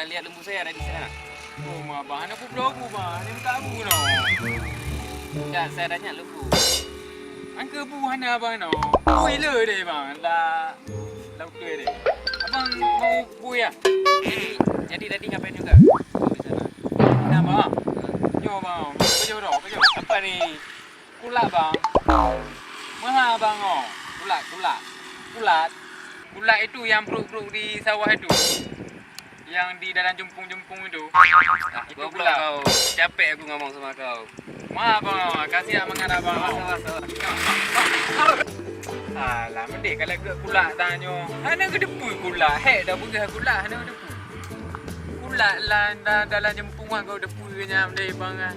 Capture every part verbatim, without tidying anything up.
Lihat lembu saya ada di sana. Oh, ma, bang, hana peubloe bu, bang. Hana minta bu, no. Dah, saya tanya lembu. Angka bu hana, bang, no. Bui le deh, bang. La, la beutôi deh. Abang mau bu ya? Jadi, jadi tadi ngapain juga? Di sana. Nah, bang. Nyo, bang. Kejauh dah, kejauh. Apa ni? Kulak, bang. Maha, bang, oh. Kulak, kulak. Kulak. Kulak itu yang bruk-bruk di sawah itu. Yang di dalam jumpung-jumpung itu. Ah, itu kulak. Kau capek aku ngomong sama kau. Maha, bang, oh. Kasih ya mangat, bang. Salah, salah, salah. Alah, mending kalau ke kulak tanyo. Hana ke depu kulak. Hek dah peugah kulak, hana ke depu. Kulak lah, da-, dalam jumpung kau depu ke nyam deh, bang, ah.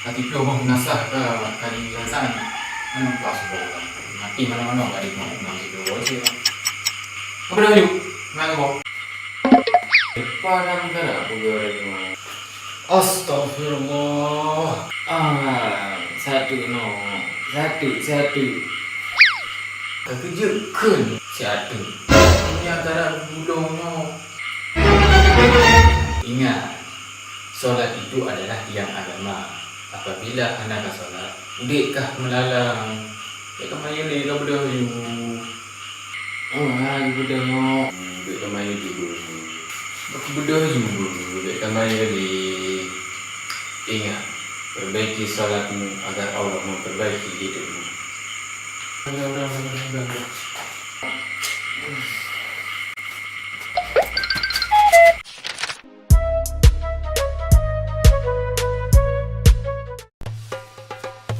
Hati pih Allah meunasah ka kali Hasan. Mana pas boh. Mati mana-mana gak di rumah, rumah situ. Apa dah yuk? Mana boh? Depan dalam negara, apa dia orang tu? Astagfirullah. Ah, satu no. Satu, satu. Terkejut kan si Atu. Punya antara gulung no. Ingat, solat itu adalah tiang agama. Apabila hana ka solat, udek kah meulalang. Ya ka mayang le ka beudôh yu. Oh, ha, beudôh nyoe. Hmm, bèk tamai lé. Bèk beudôh ju, bèk tamai lé. Ingat, perbaiki salatmu agar Allah memperbaiki hidupmu. Udah, udah, udah, udah, udah, udah.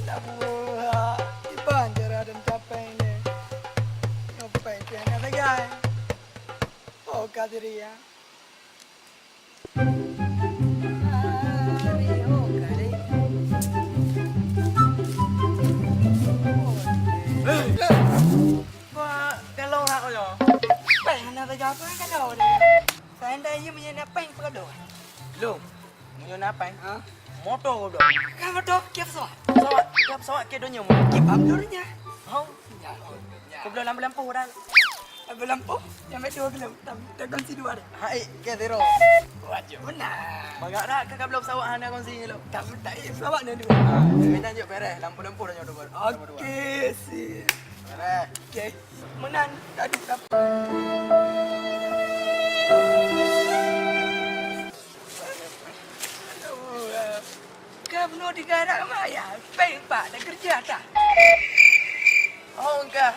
Labuha, iban cara dan capéng ni. Nyoe péng pih hana sagai. Oh, Kadria. Hari, oh, Kadria. Wah, kalau hak lo. Péng hana sagai, péng kalau dia. Saya ndak iya meunyoe na péng peugah. Lo. Meunyoe na péng, ha? Moto goblok. Ka moto, kiep pesawat. Pesawat, kiep pesawat, kiep donya. Kiep Abdul nya. Hau. Ya, ya. Kau belum lampu-lampu dah. Lampu-lampu? Yang betul belum. Tam, tak kunci dua dah. Hai, ke zero. Wajib benar. Bagak dah ke belum pesawat hana kunci lo. Tak, tak, eh, pesawat dah dua. Ha, kena juk beres. Lampu-lampu dah nyodo. Okey, sip. Beres. Okey. Meunan tadi dapat. Ka bunoe tiga anak maya, péng pak dah kerja tak? Oh, enggak.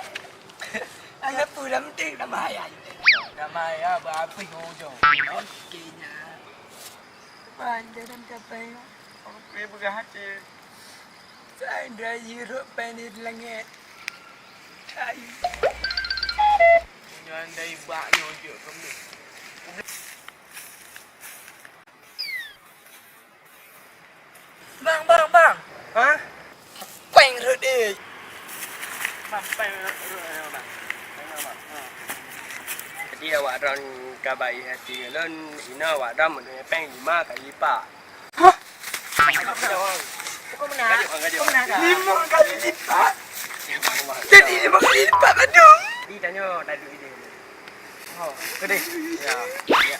Anak pun dah penting dah maya. Dah maya, berhabis ujung. Okey, nya. Pandai dan kapai. Okey, berhasil. Sandra yiruk panet langit. Hai. Nyan dari bak nyoe jok kamu. Bang, bang, bang. Ha? Peng rot eh. Bang, peng rot, rot, eh, bang. Peng rot, bang. Ha. Jadi awak droen ka baik hati ngon lôn, inoe awak droen meunurot peng lima kali lipat. Hah? Kau menang? Kau menang tak? Lima kali lipat. Jadi lima kali lipat, aduh. Di tanyoe, tadi ide. Oh, gede. Ya. Ya.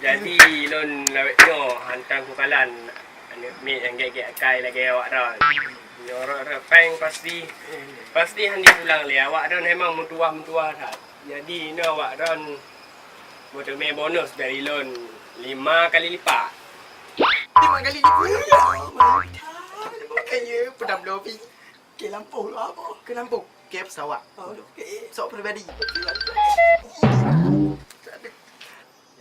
Jadi lôn lawét nyoe hantam kukalan aneuk miet nyang gét-gét akai lagèe awak droen. Nyoe rot-rot peng pasti, pasti han jipulang lé. Awak droen memang meutuwah-meutuwah that. Jadi inoe awak droen meuteumé bonus dari lôn lima kali lipat. Lima kali lipat. Makanya pedam lobi. Ke lampôh lah apa? Ke lampôh. Ke pesawat. Oh, okey. Pesawat pribadi.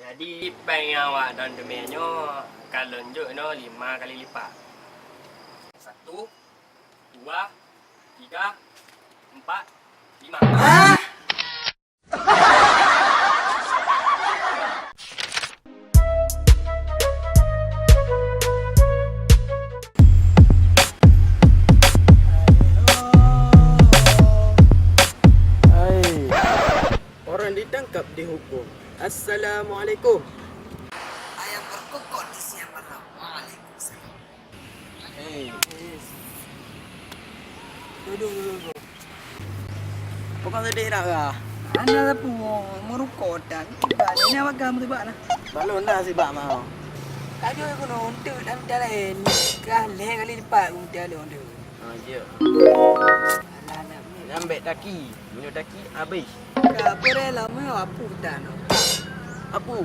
Jadi peng nyang awak droen teumé nyoe ka lôn jok inoe lima kali lipat. Satu, dua, tiga, empat, lima. Hah? Assalamualaikum. Ayam berkokok di siang malam. Waalaikumsalam. Hei. Duduk dulu, bro. Pokok sedih nak kah? Ana sapu, meurukok dan tiba. Ini awak kamu tiba nah. Balon dah sibak mau. Kaju aku nak untuk dan jalan. Kah leh kali lipat untuk tu. Ha, je. Alah, nak ni. Nyambek taki. Minum taki habis. Ka beureh lama apu dan. Apu.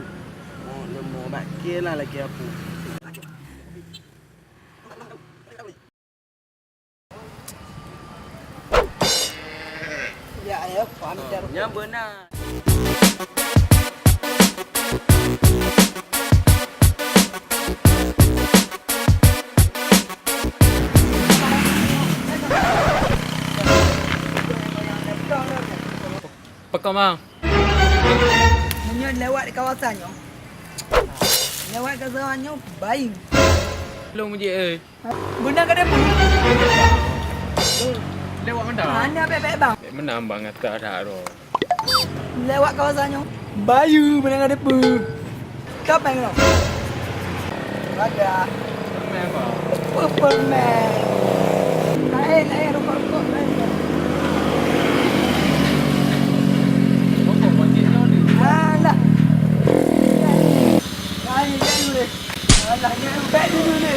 Oh, lama makin lah lagi apu. Ya, ya, paham dah. Nyang beuna. Pakon, Bang? Meunyoe lewat di kawasan nyoe, lewat kawasan nyoe, baing. Lôn meujiek, eh. Beuna ka debu. Lewat mana? Hana bèk-bèk, Bang. Bèk meunan, Bang, nyata that droe. Lewat kawasan nyoe, bayeue beuna ka debu. Ka péng lom. Ada. Permen, Bang. Apa permen? Lain, lain, rokok-rokok lain. Rokok wajib nyoe ni. Alah. Lain, lain boleh. Alah, ni bèk dulu ni.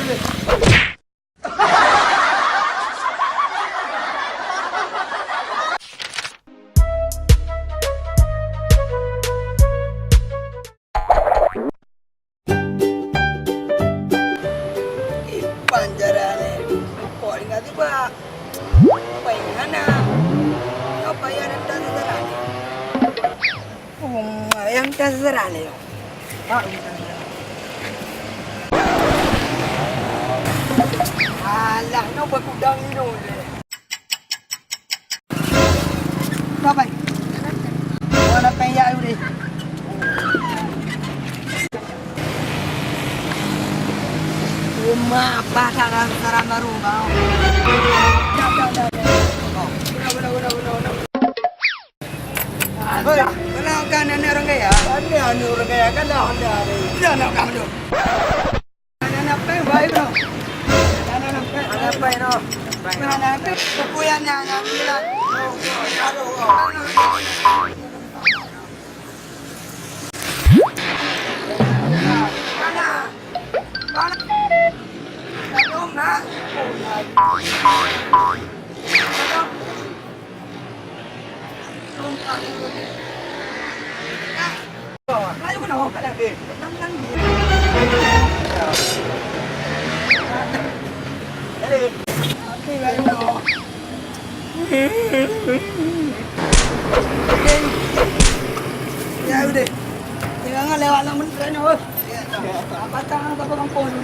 Ipan cara ni, kok ingat tiba. Apa yang hana? Apa yang ada sejarah ni? Oh, yang ada sejarah ni. Pak, alah, no berkudang ni no. Sabai. Wala payah deh. Rumah apa saran-saran baru kau? Dah, dah, dah, dah. Guna, guna, guna, guna, guna. Hei, kenal kan anak orang kaya? Ada anak orang kaya kan dah ada. Dah nak kamu tu. Anak-anak peng baik bro. Anak-anak peng. Anak peng no. Anak-anak peng. Kukuyan yang ngambil lah. Mana? Mana? Tolong nak. Ya udah. Jangan lewat lah menteri ni. Apa tang apa kampung ni?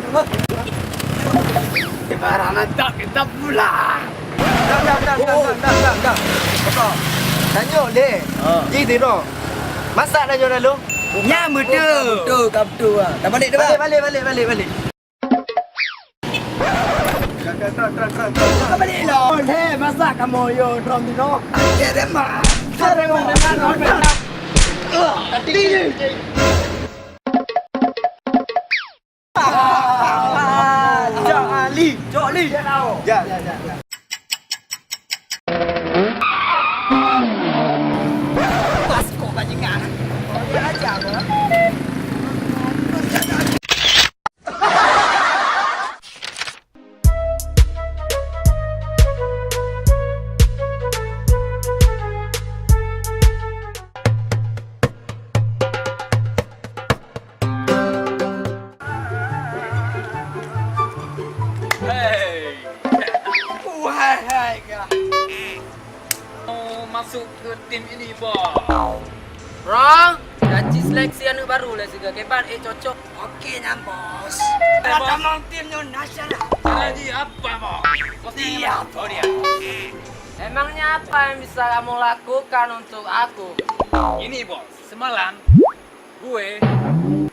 Ibarat tak kita pulang. Dah, dah, dah, dah, dah, dah, dah, dah. Betul. Tanyok deh. Ha. Ji tiro. Masak dah jauh lalu. Nya betul. Betul, ka betul ah. Dah balik dah. Balik, balik, balik, balik, balik. Ka balik lo. Hei, masak kamu yo drum tiro. Jerema. Jerema. Jerema. Jali, jali. Ya, ya, ya, ya. Pas kok bajingan. Aja, Bang. Hei. Wahai, hai, kah. Oh, masuk ke tim ini, Bos. Bro, gaji seleksi aneuk baru lah siga. Keban, eh, cocok. Oke, nyan, Bos. Eh, Bos. Tamong tim nyoe nasional. Strategi apa, Bos? Bos, ini siap, apa? Oh, dia. Emangnya apa yang bisa kamu lakukan untuk aku? Ini, Bos. Semalam gue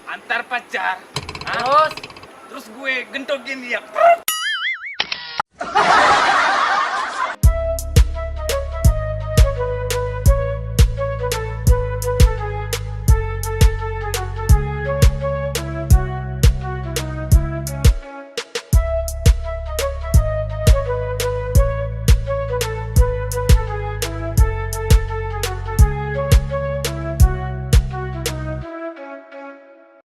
antar pacar, ha? Terus? Terus gue gentokin dia. Prut!